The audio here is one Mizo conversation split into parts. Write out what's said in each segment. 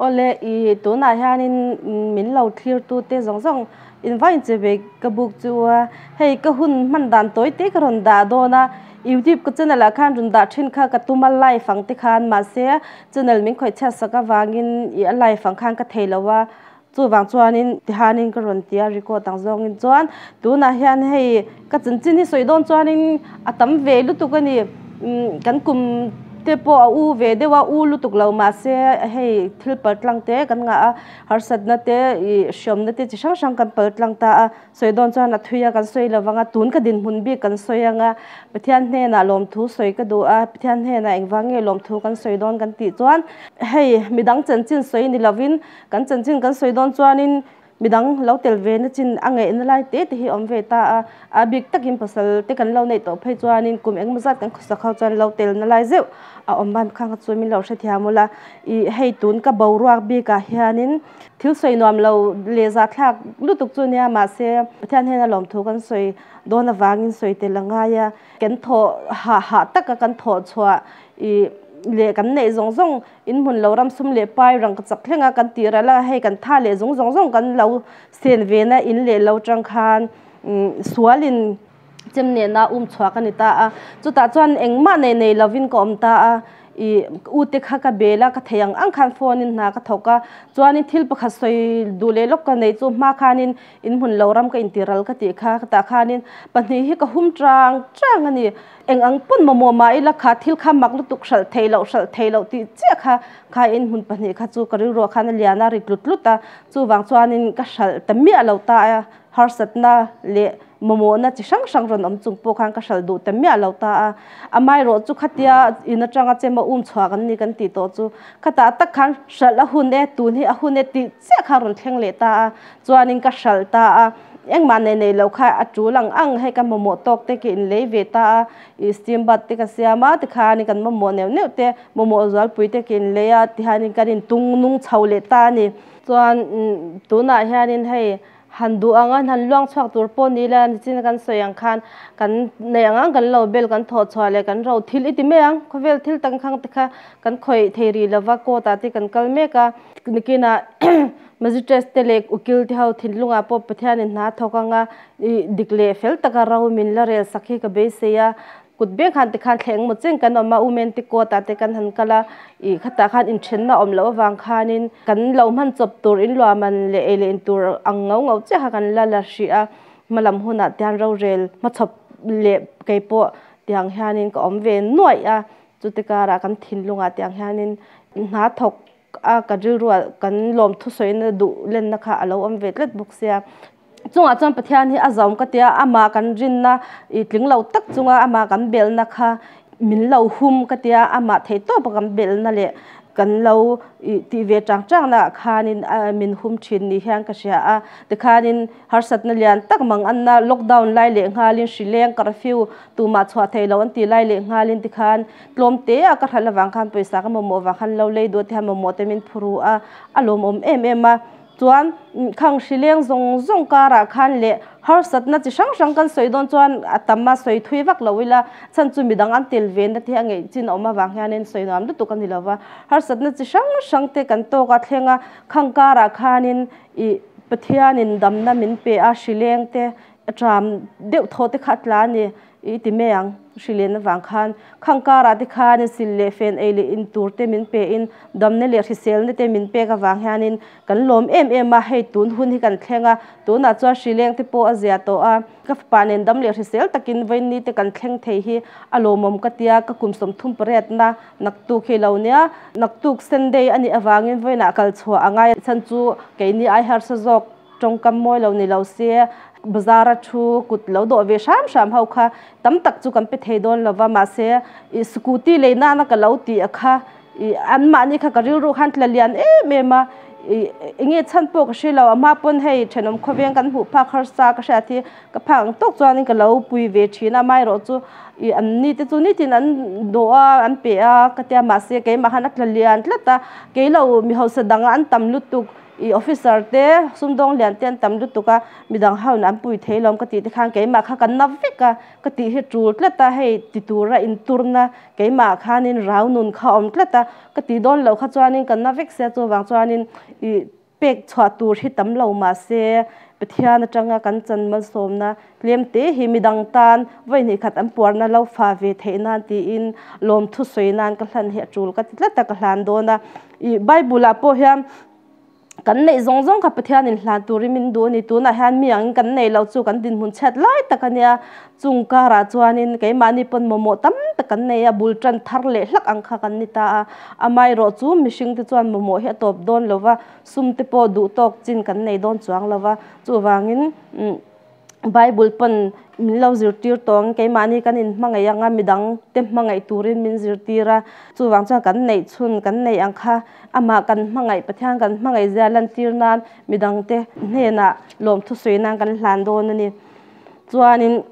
Awle i tunah hianin min lo thlir tu te zawng zawng in vain che ve ka buk chu a hei ka hun hman dan tawi te ka rawn dah dawn a youtube ka channel ah khan rawn dah thin kha ka tum a live ang te khan mahse channel min khawih chhiat sak avangin ih a live ang khan ka thei lo a chuvang chuanin tihanin ka rawn ti a record ang zawngin chuan tunah hian hei ka chanchin hi sawi dawn chuanin a tam ve lutuk a ni umm kan kum te pawh a u ve deuh a u lutuk lo mahse hei thil pal tlang te kan ngah a harsatna te ih hriamna te chi hrang hrang kan pal tlang ta a sawi dawn chuan a thui a kan sawi lo vang a tun ka dinhmun bik kan sawi ang a Pathian hnenah lawmthu sawi ka duh a Pathian hnenah engvang nge lawmthu kan sawi dawn kan tih chuan hei midang chanchin sawi ni lovin kan chanchin kan sawi dawn chuanin Midang lo tel ve na chin a ngaihna lai te te hi awm ve ta a, a bik takin pasal te kan lo neih tawh phei chuanin kum engemaw zat kan khawsak ho chuan lo tel na lai zeuh a awm ban khang kha chu min lo hrethiam ula. Ih hei tun ka boruak bikah hianin thil sawi nuam lo leh zahthlak lutuk chu nia mahse Pathian hian a lawmthu kan sawi dawn avangin sawi tel a ngai a, kan thawh hah hah taka kan thawh chhuah ih leh kan neih zawng zawng In hmun lo ram sum leh pai rang ka chak thleng a kan tih ral a, hei kan tha leh zung zawng zawng kan lo sen ve na in leh lo tang khan sual in chem nena um chhuak a ni ta a, chutah chuan engmah nei nei lovin ka awm ta a, ih u te kha ka bel a ka thei ang ang khan phone in hna ka thawk a, chuanin thil pakhat sawi duh leh lawk ka nei chu hma khanin in hmun lo ram ka inti ral ka tih kha tah khanin pahnih hi ka hum chang chang a ni. Eng ang pawn mamawh mah ila kha thil kha mak lutuk hralh thei loh hralh thei loh tih chiah kha kha in hmun pahnih kha chu ka rilruah khan a lian a ri tlut tlut a, chuvang chuanin ka hralh ta miah lo ta a, harsatna leh mamawhna chi hrang hrang rawn awm chung pawh khan ka hralh duh ta miah lo ta a, amaherawh chu khatia in atanga chema um chhuak an ni kan tih tawh chu khatah tak khan hralh a hun e tun hi a hun e tih chiah kha rawn thleng leh ta a, chuanin ka hralh ta a. Engmah nei nei lo kha a tul ang ang hei ka mamawh tawk te ka inlei ve ta a, ih steam bath te ka siam a tikhanin kan mamawh neuh neuh te mamawh zualpui te ka inlei a tihianin kan intung nung chho leh ta a ni. Chuan tunah hianin hei han duh ang a han luang chhuak tur pawh ni ila nichin kan sawi ang khan kan nei ang ang kan lo bel kan thawh chhuah leh kan ro thil i ti mai ang khawvel thil tangkhang te kha kan khawih thei rih lova court ah te kan kal mek a nikinah Magistrate te leh ukil te ho thinlungah pawh Pathianin hna thawk anga ih dik leh fel taka ro min la rel sak hi ka beisei a, kut beng khan tikhan thleng emaw chen kan awm a, Women te court ah te kan han kal a, ih khatah khan inthenna awm loh avang khanin kan lo hman chawp tur inluahman leh ei leh in tur ang ngau ngau chiah kha kan la la hrih a, hmalam hunah te hian rorel hmachhawp leh keipawh tiang hianin ka awm ve nuaih a, chute karah kan thinlungah tiang hianin hna thawk a ka rilruah kan lawm thusawina duh lenna kha a lo awm ve tlat bawk sia. Chungah chuan Pathian hi a zawm ka tia amah kan rinna ih tling lo tak chunga amah kan belhna kha min lo hum ka tia amah theih tawpa kan belhna leh kan lo ih tih ve chang changna ah khanin min hum thin ni hian ka hria a tikhanin Harsatna lian tak mang anna lockdown lai leh nghalin hrileng curfew tumah chhuah thei lo an ti lai leh nghalin tikhan tlawm te a ka hral avang khan pawisa ka mamawh vang khan lo lei duh te hian mamawh te min phuru a, a lawmawm em em a. Chuan khang hrileng zawng zawng karah khan leh harsatna chi hrang hrang kan sawi dawn chuan a tam a sawi thui vak lo ila chhan chu midang an tel ve na te hi a ngeih chin a awm avang hianin sawi nuam lutuk a ni lo va. Harsatna chi hrang hrang te kan tawk a thleng a, khang karah khanin Ih Pathianin damna min pe a, hrileng te a tram deuh thaw te kha a tla a ni. Ih ti mai ang, hrilen avang khan. Khang karah te khan sil leh fen ei leh in tur te min pe in damna leh hriselna te min pek avang hianin kan lawm em em a, hei tun hun hi kan thleng a, tunah chuan hrileng te pawh a zia tawh a. Ka fapa nen dam leh hrisel takin vawiinni te kan thleng thei hi a lawmawm ka tia, ka kum 38na Naktuk hi lo nia, naktuk Sunday a nih avangin vawiinah kal chhuah a ngai. Chhan chu keini ai harsa zawk tawngkam mawi lo ni lo se, bazar a thu kut lo dawh ve hram hram ho kha tam tak chu kan pe thei dawn lo va, mahse ih scooty lei nana ka lo tih a kha ih anmahni kha ka rilru khan tla lian em em a, ih enge chhan pawh ka hre lo, a hma pawn hei thenawm khawveng kan hmuh phak harsa ka hriat hi Ka phak ang tawk chuanin ka lo pui ve thin a, amaherawh chu ih an ni te chu nitin an dawh a, an pe a ka tia mahse keimah khan a tla lian tlat a, keilo mi hausa dang an tam lutuk I officer te sumdawng lian te an tam lutuk a, midang ho in an pui thei lawm ka tih te khan keimah kha kan na vek a, ka tih hi tul tlat a, hei ti tura inturna keimah khanin rau nun kha a awm tlat a, ka tih dawn loh kha chuanin kan na vek sia chuvang chuanin ih pek chhuah tur hi tam lo mahse Pathian atanga kan chan malsawmna tlem te hi midang tan vawi hnih khat an puarna lo fa ve theih nan tiin lawmthu sawi nan ka hlan hi a tul ka ti tlat a ka hlan dawn a ih bible ah pawh hian Kan neih zawng zawng kha Pathianin hlan turin min duh a ni. Tunah hian mi angin kan neih loh chu kan dinhmun chhiat lai tak a nia. Chung karah chuanin keimahni pawn mamawh tam tak kan nei a, bul tan thar leh hlak ang kha kan ni ta a. Amaherawh chu mihringte chuan mamawh hi a tawp dawn lo va, sumte pawh duh tawk chin kan nei dawn chuang lo va. Chuvangin. Bible pawn min lo zirtir tawh ang, keimahni kan inhmangaih ang a, midang te hmangaih turin min zirtir a, chuvang chuan kan neih chhun kan neih ang kha amah kan hmangaih, Pathian kan hmangaih zia lantir nan midang te hnenah lawmthu sawi nan kan hlan dawn a ni. Chuanin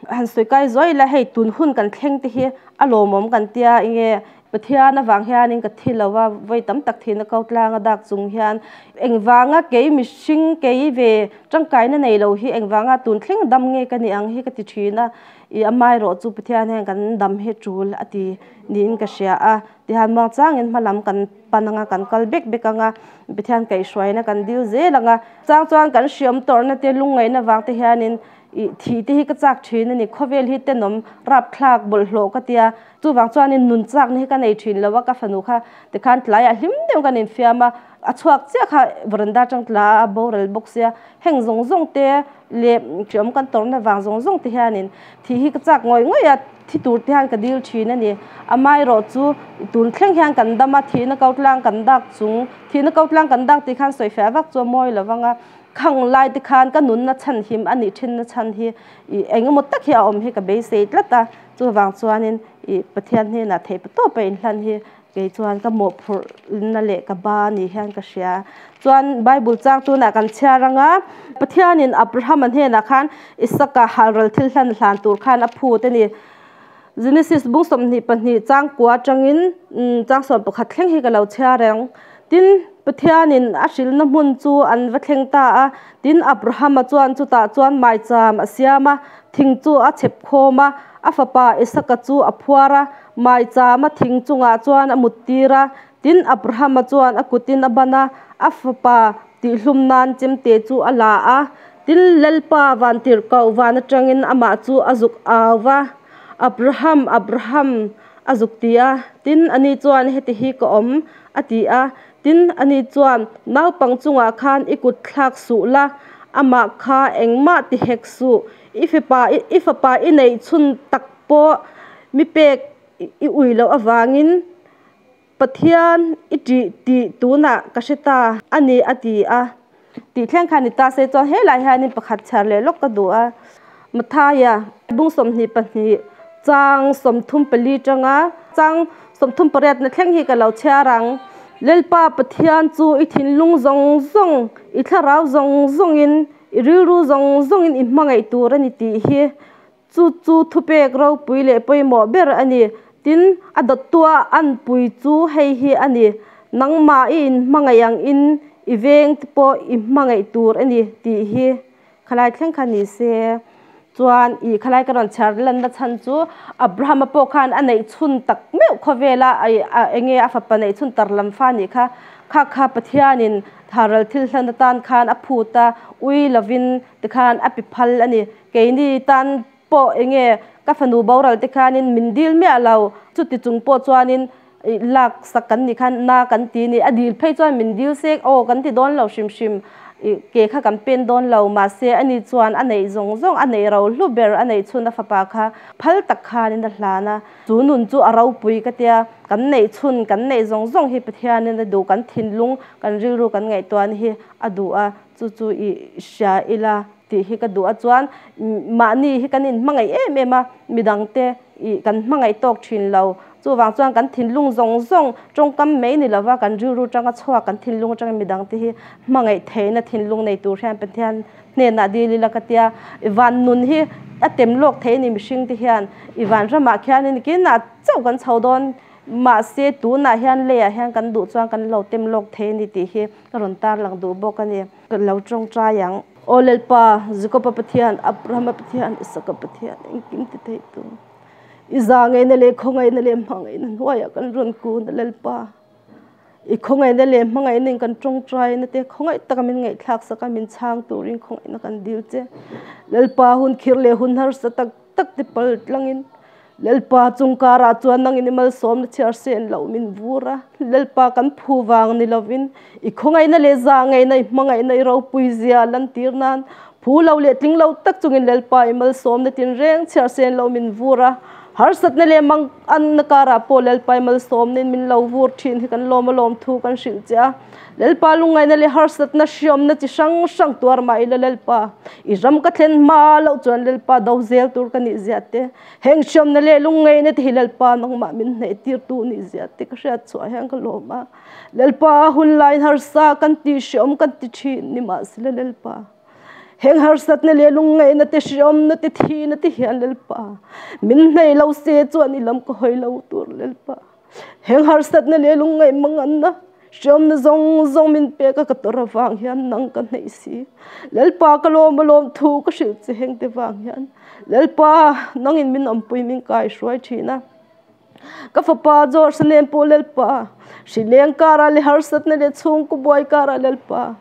han sawi kai zuai ila hei tun hun kan thleng te hi a lawmawm kan tia enge Pathian avang hianin ka thi lo a, vawi tam tak thihna ko tlanga dak chung hian engvanga kei mihring kei ve tangkaina nei lo hi engvanga tun thleng dam nge ka nih ang hi ka ti thin a, i amaherawh chu Pathian hian kan dam hi tul a ti niin ka hria a, tihian muang changin hma lam kan pan anga kan kal bek bek anga Pathian kaihhruaina kan dil zel anga chang chuan kan hriam tawrhna te lungngaihna vang te hianin Ih thih te hi ka chak thin a ni, khawvel hi tenawm rapthlak bawlhhlawh ka tia, chuvang chuanin nun chakna hi ka nei thin lo a, ka fanu kha tikhan tlaiah hlim deuh kan infiam a, a chhuak chiah kha veranda atang tla a boral bawk sia, heng zawng zawng te leh hriam kan tawrhna vang zawng zawng te hianin thih hi ka chak ngawih ngawih a, thi tur te hian ka dil thin a ni. Amaherawh chu tun thleng hian kan dam a, thihna ko tlang kan dak chung, thihna ko tlang kan dak tih khan sawifiah vak chu a mawi lo vang a. Khang lai te khan ka nunna chhan him a nih thinna chhan hi ih eng emaw tak hi a awm hi ka beisei tlat a, chuvang chuanin ih Pathian hnenah theih pa tawpa inhlan hi kei chuan ka mawhphurhna leh ka ba ni hian ka hria. Chuan Bible chang tunah kan chhiar anga Pathianin Abraham-a hnenah khan Isaka halral thil hlan hlan tur khan a phut a ni. Genesis bung 22 chang kua atangin chang 11 thleng hi ka lo chhiar ang. Tin, Pathianin a hrilhna hmun chu an va thleng ta a. Tin, Abrahama chuan chutah chuan maicham a siam a, thing chu a chhep khawm a, a fapa Isaka chu a phuar a, maichama thing chungah chuan a muttir a. Tin, Abrahama chuan a kutin a ban a, a fapa tihlum nan chemte chu a la a. Tin, Lalpa vantirhkoh van atangin amah chu a zuk au va, Abraham, Abraham, a zuk ti a. Tin, ani chuan, Heti hi ka awm, a ti a. Tin, ani chuan, Naupang chungah khan i kut thlak suh la, amah kha engmah ti hek suh, i fapa i fapa i neih chhun tak pawh mi pek i ui loh avangin, Pathian i ṭih tih tunah ka hre ta a ni a ti a. Tih thleng kha ni ta se chuan helai hianin pakhat chhiar leh lawk ka duh a. Mathaia bung 22 chang 34 tanga chang 38 na thleng hi ka lo chhiar ang. Lalpa Pathian chu i thinlung zawng zawng, i thlarau zawng zawngin, i rilru zawng zawngin i hmangaih tur a ni tih hi Chu chu thupek ropui leh pawimawh ber a ni. Tin, a dawttua anpui chu hei hi a ni, Nangmah i inhmangaih ang in i veng te pawh i hmangaih tur a ni tih hi khalai thleng kha ni se. Chuan i khalai ka rawn chhiar lanna chhan chu Abrahama pawh khan a neih chhun tak meuh khawvela enge a fapa neih chhun tar lam fa nih kha, kha kha Pathianin tharal thil hlan atan khan a phut a, ui lovin tikhan a pe phal a ni. Keini tan pawh enge ka fanu boral te khanin min dil miah lo, chuti chung pawh chuanin lak sak kan nih khan na kan ti ni, a dil phei chuan min dil sek aw kan ti dawn lo hrim hrim, ke kha kan pen dawn lo, mahse ani chuan a neih zawng zawng a neih ro hlu ber a neih chhun a fapa kha phal tak khanin a hlan a, chu nun chu a ropui ka tia, kan neih chhun kan neih zawng zawng hi Pathianin a duh, kan thinlung kan rilru kan ngaihtuahna hi a duh a, chu chu i hria ila. Tih hi ka duh a chuan mahni hi kan inhmangaih em em a, midangte ih kan hmangaih tawk thin lo. Chuvang chuan kan thinlung zawng zawng tawngkam mai ni lova kan rilru tanga chhuak kan thinlung atangin midangte hi hmangaih theihna thinlung nei tur hian Pathian hnenah dil ila ka tia. I van nun hi a tem lawk thei a ni mihringte hian i van ramah khianin kinah chauh kan chho dawn. Mahse tunah hian leiah hian kan duh chuan kan lo tem lawk thei a ni tih hi ka rawn tarlang duh bawk a ni. Ka lo tawngtai ang. Aw Lalpa, Jakoba Pathian, Abrahama Pathian, Isaka Pathian, engkim ti thei tu. I za ngeina leh khawngaihna leh hmangaihna hnuaiah kan rawn kun a Lalpa. I khawngaihna leh hmangaihna in kan tawngtaina te khawngaih taka min ngaihthlak sak a, min chhang turin khawngaihna kan dil che. Lalpa hun khirh leh hun harsa tak tak te pal tlangin Lalpa chung karah chuan nangin i malsawmna chhiar sen loh min vur a. Lalpa kan phu vang ni lovin i khawngaihna leh zahngaihna i hmangaihna i ropui zia lantir nan phu lo leh tling lo tak chungin Lalpa i malsawmna tinreng chhiar sen loh min vur a. Harsatna leh mang anna karah pawh Lalpa i malsawmna in min lo vur thin hi kan lawm a lawm thu kan hrilh che a. Lalpa lungngaihna leh harsatna hriawmna chi hrang hrang tuar mah ila Lalpa i ram ka thlen hma loh chuan Lalpa do zel tur ka nih zia te, heng hriawmna leh lungngaihna te hi Lalpa nangmah min hnaih tir tu nih zia te ka hriat chhuah hian ka lawm a. Lalpa hun laiin harsa kan tih hriawm kan ti thin ni mahsela Lalpa heng harsatna leh lungngaihna te hriawmna te thihna te hian Lalpa min hnaih lo se chuan i lam ka hawi lo tur Lalpa. Heng harsatna leh lungngaih manganna hriamna zawng zawng min pek a ka tawrh avang hian nang ka hnaih si. Lalpa ka lawm a lawm thu ka hrilh che heng te vang hian Lalpa nangin min awmpui min kai hruai thin a. Ka fapa George a nen pawh Lalpa hrileng karah leh harsatna leh chhungkaw buai karah Lalpa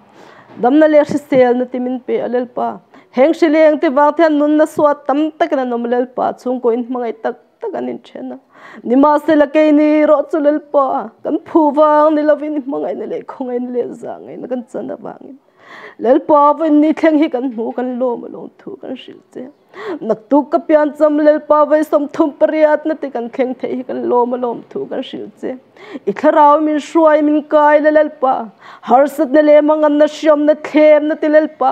damna leh hriselna te min pe a Lalpa. Heng hrileng te vang te hian nunna suat tam takin an awm a Lalpa chhungkaw in hmangaih tak tak an inthen a. Nimahsela keini erawh chu Lalpa kan phu vang ni lovin i hmangaihna leh khawngaihna leh zahngaihna kan chan avangin Lalpa vawiin thleng hi kan hmu kan lawm a lawm thu kan hrilh che. Naktuk ka piancham Lalpa vawi 38 na te kan thleng theih hi kan lawm a lawm thu kan hrilh che. I thlarau min hruai min kai la Lalpa harsatna leh manganna hriamna thlemna te Lalpa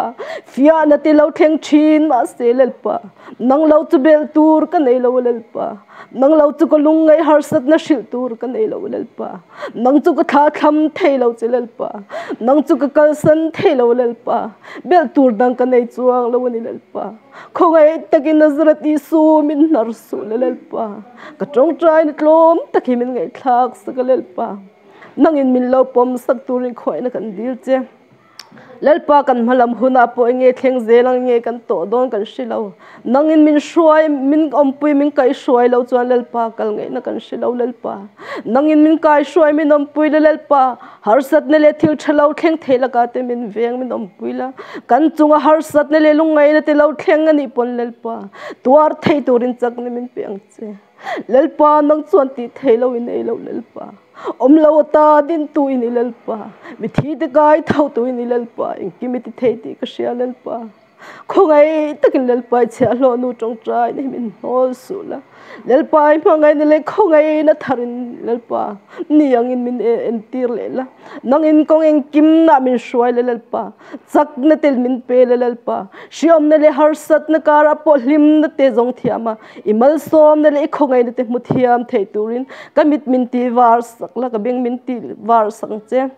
fiahna te lo thleng thin mahse Lalpa nang lo chu belh tur ka nei lo Lalpa nang lo chu ka lungngaih harsatna hrilh tur ka nei lo Lalpa nang chu ka thla thlam thei lo che Lalpa nang chu ka kalsan thei lo Lalpa belh tur dang ka nei chuang lo ani Lalpa Khawngaih takin Nazareth Isu min hnar suh le Lalpa, ka tawngtaina tlawm tak hi min ngaihthlak sak a Lalpa, nangin min lo pawm sak turin khawngaihna kan dil che. Lalpa kan hmalam hunah pawh enge thleng zel ang nge kan tawh dawn kan hre lo, nangin min hruai, min awmpui, min kaihhruai lo chuan Lalpa kal ngaihna kan hre lo Lalpa, nangin min kaihhruai, min awmpui le Lalpa, Harsatna leh thil tha lo thleng thei lakah te min veng min awmpui la, kan chunga harsatna leh lungngaihna te lo thleng a nih pawn Lalpa tuar thei turin chakna min pe ang che. Lalpa nang chuan tih thei lo i nei lo Lalpa, awm lo ata dintu i ni Lalpa, mithi te kai tho tu i ni Lalpa, engkim i ti thei tih ka hria Lalpa. Khawngaih takin Lalpai chhiahhlawh nu tawngtai na hi min hnawl suh la, Lalpai hmangaihna leh khawngaihna tharin Lalpa ni angin min entir leh la, nangin kawng engkimnah min hruai la Lalpa, chakna tel min pe la Lalpa, hriamna leh harsatna karah pawh hlimna te zawng thiam a, i malsawmna leh i khawngaihna te hmu thiam thei turin ka mit min ti var sak la, ka beng min ti var sak ang che.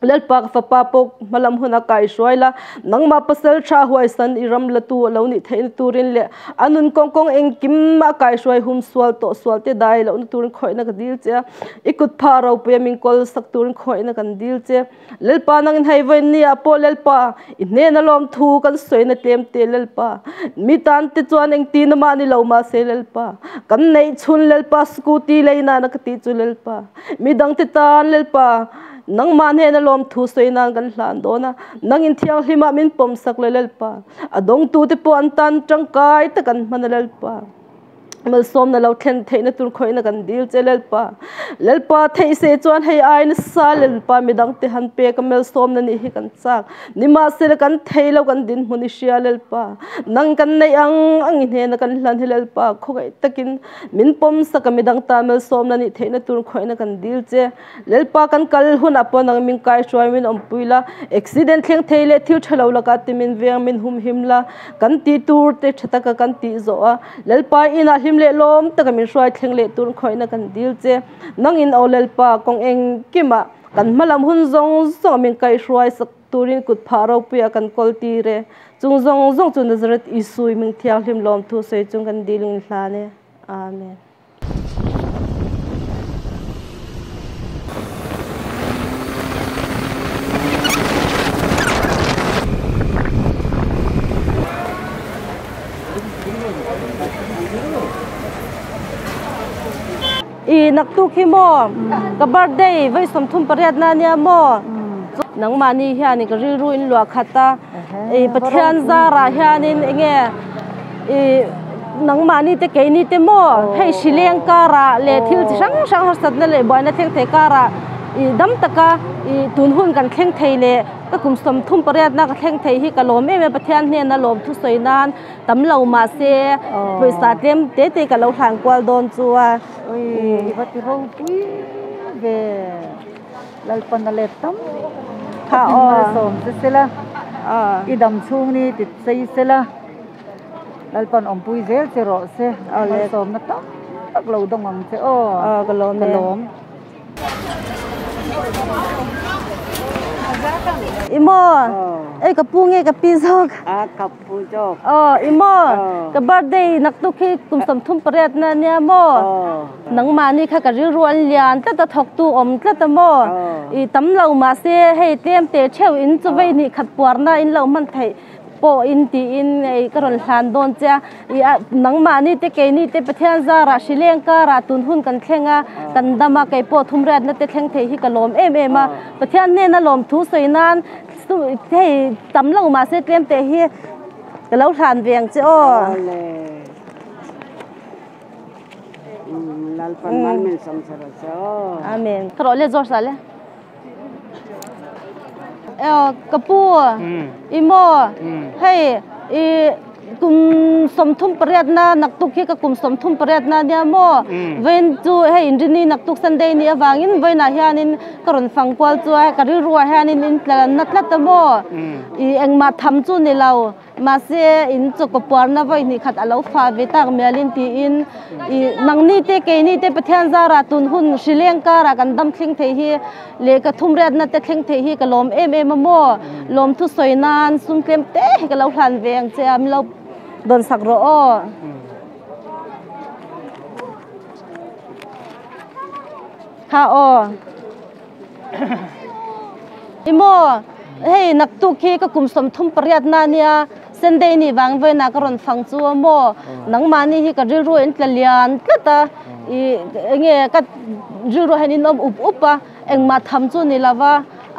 Lalpa ka fapa pawh hmalam hun a kai hruai la, nangmah pasal tha huaisan i ram la tu a lo nih theihna turin leh a nun kawng kawng engkim a kai hruai hum sual tawh sual te dai lohna turin khawihna ka dil che a, i kut phah ropuia min kawl sak turin khawihna kan dil che. Lalpa nangin hei vawiin ni ah pawh Lalpa i hnena lawmthu kan sawina tlem te Lalpa mi tan te chuan engtin amah ni lo mahse Lalpa kan neih chhun Lalpa scooty lei nana ka tih chu Lalpa midang te tan Lalpa Nangmah hnena lawmthu sawi nan kan hlan dawn a, nangin thianghlimah min pawmsak le Lalpa. A dawngtute pawh an tan tangkai tak an hman a Lalpa. Malsawmna lo thlen theihna tur khawihna kan dil che Lalpa. Lalpa theih se chuan hei ai nasa Lalpa midangte han pek a malsawmna nih hi kan chak. Nimahsela kan thei lo kan dinhmun i hria Lalpa. Nang kan neih ang ang i hnena kan hlan hi Lalpa khawngaih takin min pawmsak a midang tan malsawmna nih theihna tur khawihna kan dil che. Lalpa kan kal hunah pawh nang min kaihruai min awmpui la, accident thleng thei leh thil tha lo lakah te min veng min humhim la, kan tih tur te tha taka kan tih zawh a, Lalpa inah hlim leh lawm taka min hruai thleng leh tur khawihna kan dil che. Nangin aw Lalpa kawng engkimah kan hmalam hun zawng zawng min kaihruai sak turin kut phah ropuiah kan kawl tir e. Chung zawng zawng chu Nazareth Isui hming thianghlim lawmthu sawi chung kan dil in hlan e. Amen. I naktuk hi maw ka birthday vawi 38 na nia maw nangmahni hianin ka rilru in luah khat a i Pathian zarah hianin enge i nangmahni te keini te maw hei hrileng karah leh thil chi hrang hrang harsatna leh buaina thleng thei karah i dam taka i tun hun kan thleng thei leh ka kum 38 na ka thleng thei hi ka lawm em em Pathian hnena lawm thusawi nan Tam lo mahse pawisa tlem te te ka lo hlan kual dawn chu a. Ui i va ti ropui ve Lalpana let tam takin malsawm che sela i dam chhung ni ti chei sela Lalpan awmpui zel che rawh se malsawmna tam tak lo dawng ang che aw ka lawm e. I maw? Ei ka pu nge ka pi zawk? A ka pu zawk. Aw i maw? Ka birthday naktuk hi kum 38 na nia maw? Nangmahni kha ka rilru an lian tlat a thawktu awm tlat a maw? I tam lo mahse hei tlem teh theuh in chu vei hnih khat puarna in lo hman theih. Pawh in tiin ei ka rawn hlan dawn che a, i a nangmahni te keini te Pathian zarah hrileng karah tun hun kan thleng a, kan dam a, kei pawh thumriatna te thleng thei hi ka lawm em em a, Pathian hnena lawm thu sawi nan hei tam lo mahse tlem teh hi ka lo hlan ve ang che aw. Amen. Ka rawh le zawr sa le. Ka pu i maw hei i kum 38 na naktuk hi ka kum 38 na nia maw vawiin chu hei inrini naktuk Sunday ni avangin vawiinah hianin ka rawn fang kual chu a ka rilruah hianin in tla na tlat a maw i engmah tham chu ni lo. Mahse, in chaw puarna vawi hnih khat a lo fah ve tak mialin tiin i nangni te keini te Pathian zarah tun hun hrileng karah kan dam thleng thei hi leh ka thumriatna te thleng thei hi ka lawm em em a maw? Lawmthu sawi nan sum tlem te hi ka lo hlan ve ang che a, min lo dawn sak rawh aw. Kha aw. I maw? Hei naktuk hi ka kum 38 na nia, Sunday ni vang vawiinah ka rawn fang chu a maw? Nangmahni hi ka rilru in tla lian tlat a, i enge ka rilru hian in awm up up a, engmah tham chu ni lo va,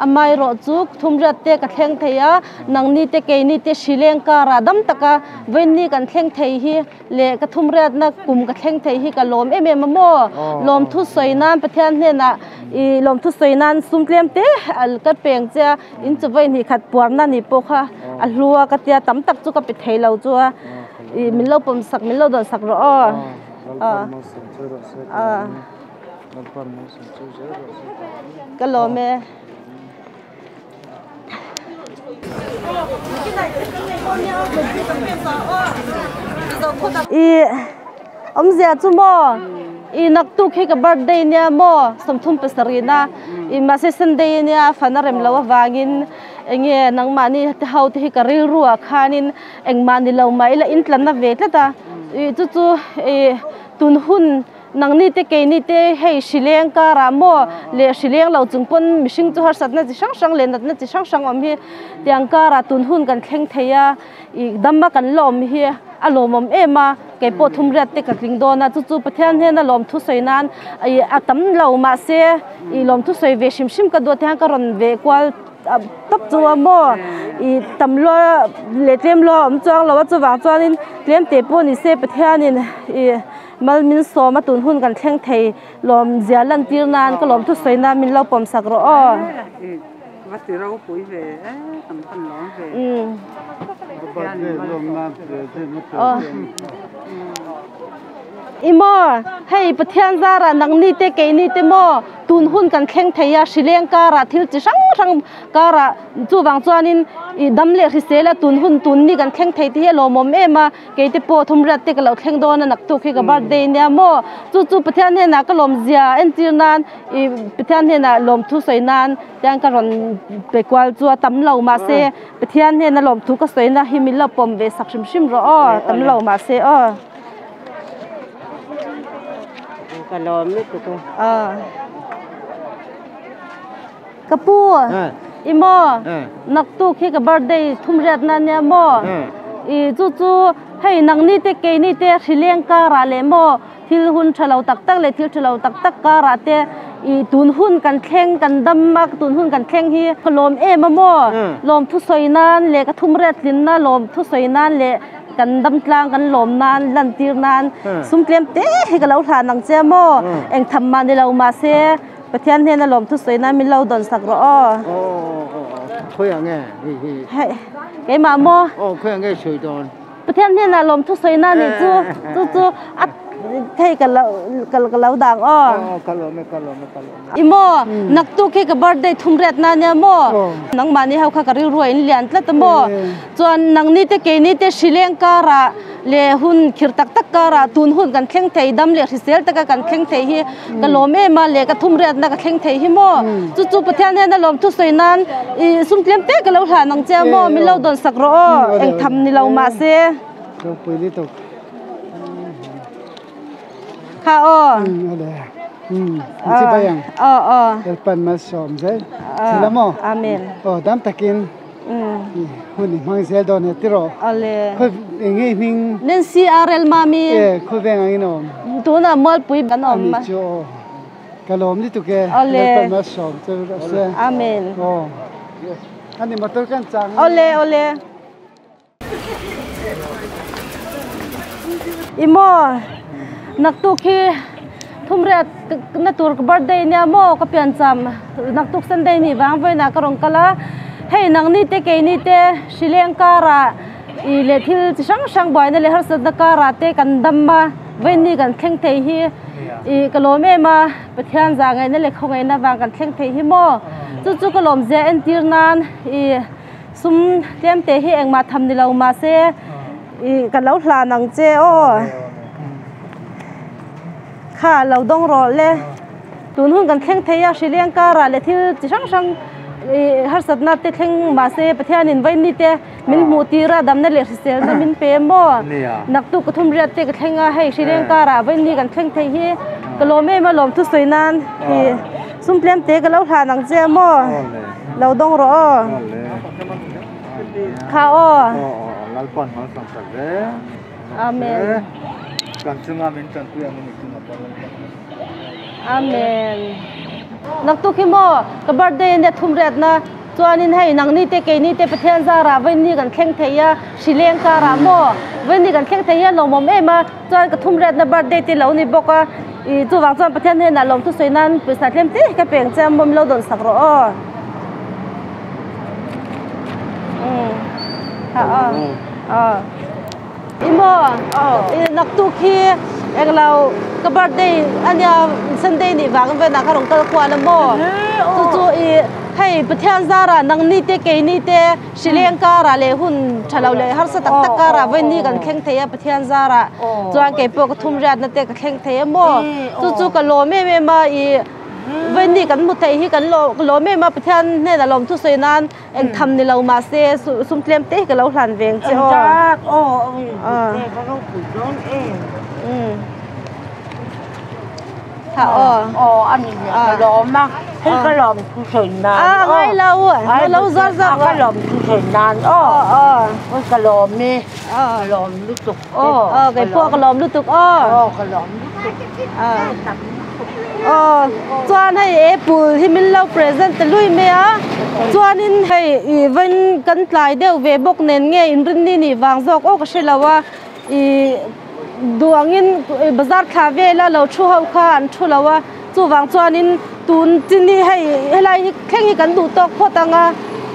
amaherawh chu thumriat te ka thleng thei a, nangni te keini te hrileng karah dam taka vawiinni kan thleng thei hi Leh ka thumriatna kum ka thleng thei hi ka lawm em em a maw? Lawmthu sawi nan Pathian hnenah i lawmthu sawi nan sum tlem te ka peng che a, in chu vawi hnih khat puarna ni pawh kha a hlu a ka tia tam tak chu ka pe thei lo chu a, i min lo pawm sak min lo dawn sak rawh aw. Ka lawm e. I awmzia chu maw i naktuk hi ka birthday nia maw 37 na i mahse Sunday ania fan a rem loh avangin enge nangmahni te ho te hi ka rilru ah khanin engmah ni lo mah ila intlanna ve tlat a i chu chu i tun hun Nangni te keini te hei hrileng karah maw leh hrileng lo chung pawn mihring chu harsatna chi hrang hrang leh natna chi hrang hrang awm hi tiang karah tun hun kan thleng thei a, ih dama kan la awm hi a lawmawm em a, kei pawh thumriat te ka tling dawn a, chu chu Pathian hnena lawmthu sawi nan ih a tam lo mahse ih lawmthu sawi ve hrim hrim ka duat hian ka rawn ve kual tawp chu a maw ih tam lua leh tlem lua a awm chuang lo a chuvang chuanin tlem te pawh ni se Pathianin ih. Mal min sawm a tun hun kan thleng thei lawm zia lan tir nan ka lawm thu sawi nan min lo pawm sak rawh aw. Va ti ropui ve e kan pan lawm ve. I maw hei Pathian zarah nangni te keini te maw tun hun kan thleng thei a hrileng karah thil chi hrang hrang karah chuvang chuanin i dam leh hrisel a tun hun tun ni kan thleng thei te hi a lawmawm em a. Kei te pawh thumriat te ka lo thleng dawn a naktuk hi ka birthday nia maw chu chu Pathian hnenah ka lawm zia entir nan ih Pathian hnenah lawmthu sawi nan tiang ka rawn pe kual chu a tam lo mahse Pathian hnena lawmthu ka sawi na hi min lo pawm ve sak hrim hrim rawh aw tam lo mahse aw. Ka lawm lutuk a. Ka pu, i maw? Naktuk hi ka birthday thumriatna ania maw? I chu chu Hei nangni te keini te hrileng karah leh maw thil hun tha lo tak tak leh thil tha lo tak tak karah te ih tun hun kan thleng kan dam a tun hun kan thleng hi ka lawm em a maw lawm thusawi nan leh ka thum riat tlinna lawm thusawi nan leh kan dam tlang kan lawm nan lan tir nan sum tlem te hi ka lo hlan ang che a maw eng tham mah ni lo mahse Pathian hnena lawm thusawi nan min lo dawn sak rawh aw. Khawiah nge hei hi? Hei keimah maw? Aw khawiah nge sawi dawn? Pathian hnenah lawm thusawi nan nih chu chu chu a hei ka lo ka lo dang aw. Aw ka lawm e ka lawm e ka lawm e. I maw naktuk hi ka birthday thum riat na nia maw? Nangmahni ho kha ka rilru a inlian tlat a maw? Chuan nangni te keini te hrileng karah leh hun khir tak tak karah tun hun kan thleng thei dam leh hrisel taka kan thleng thei hi ka lawm em a leh ka thum riatna ka thleng thei hi maw chu chu Pathian hian a lawm thusawi nan ih sum tlem te ka lo hlan ang che a maw min lo dawn sak rawh aw eng tham ni lo mahse kha aw aw aw amen Hun i hmang zel dawn he tiraw? Awle. Khawi eng nge i hming? Nancy RL Mami. E khawi veng angin a awm? Tunah Mualpui kan awm. Ani chu aw. Ka lawm lutuk e. Awle. Lalpan malsawm che rawh se. Amen. Aw. Ani motor kan chang. Awle awle. I maw naktuk hi thumriat na tur ka birthday nia maw ka piancham naktuk sunday nih vang vawiinah ka rawn kal a hei nangni te keini te hrileng karah ih leh thil chi hrang hrang buaina leh harsatna karah te kan dam a vawiin ni kan thleng thei hi ih ka lawm em a Pathian zah ngaihna leh khawngaihna vang kan thleng thei hi maw chu chu ka lawm zia entir nan ih. Sum tlem te hi engmah tham ni lo mahse ih ka lo hlan ang che aw. Kha lo dawng rawh le. Tun hun kan thleng thei a hrileng karah leh thil chi hrang hrang ih harsatna te thleng mahse Pathianin vaini te min hmuh tir a damna leh hriselna min pe maw. Naktuk ka thum riat te ka thleng a hei hrileng karah vaini kan thleng thei hi ka lawm em a lawm thusawi nan ih sum tlem te ka lo hlan ang che maw. Lo dawng rawh aw. Kha aw. Lalpan hmang sang sak zel. Amen. Kan chunga min tanpui ang in i chunga pawh Lalpan. Amen. Naktuk hi maw ka birthday ania thum riat na chuanin hei nangni te keini te Pathian zarah vawiin kan thleng thei a hrileng karah maw vawiin kan thleng thei hi a lawmawm em a chuan ka thum riatna birthday te lo ni bawk a Ih chuvang chuan Pathian hnenah lawm thusawi nan pawisa tlem te ka peng che a maw min lo dawn sak rawh aw. Umm ha aw aw i maw i naktuk hi englo ka birthday ania Sunday nih vang vel ah ka rawn kal kual a maw chu chu i hei Pathian zarah nangni te keini te Hrileng karah leh hun tha lo leh harsa tak tak karah vawiin kan thleng thei a Pathian zarah chuan kei pawh ka thum riatna te ka thleng thei a maw chu chu ka lawm em em a ih vawiin kan hmu theih hi kan lawm em a Pathian hnenah lawm thusawi nan eng tham ni lo mahse sum tlem te hi ka lo hlan veng che aw. Ha aw. Aw a ni ka lawm a hei ka lawm thu sawi nan aw. A ngai lo a lo zawr zawr ka lawm thu sawi nan aw. Aw ka lawm e ka lawm lutuk aw. Aw kei pawh ka lawm lutuk aw. Aw ka lawm lutuk. Aw chuan hei apple hi min lo present ta lui mai a chuanin hei ih vawiin kan tlai deuh ve bawk nen nge inrinni nih vang zawk aw ka hre lo a. Ih duh angin bazar thla vela lo thu ho kha an thu lo a, chuvang chuanin tun chin hi hei helai hi thleng hi kan duh tawk phawt ang a,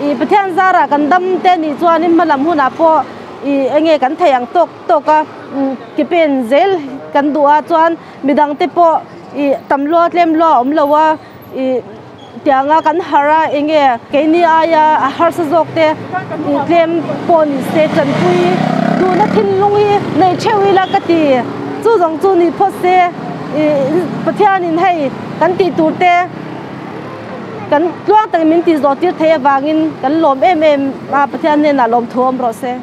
ih Pathian zarah kan dam te nih chuanin hmalam hunah pawh ih enge kan thei ang tawk tawk a, ke pen zel kan duh a chuan midang te pawh ih tam lua tlem lua a awm lo a ih. Tianga kan harh a, enge keini aia a harsa zawk te tlem pawh ni se tanpui duhna thinlung hi nei theuh ila ka ti. Chu zawng chu ni phawt se ih Pathianin hei kan tih tur te kan tluang takin min tih zawh tir theih avangin kan lawm em em a, Pathian hnenah lawmthu awm rawh se.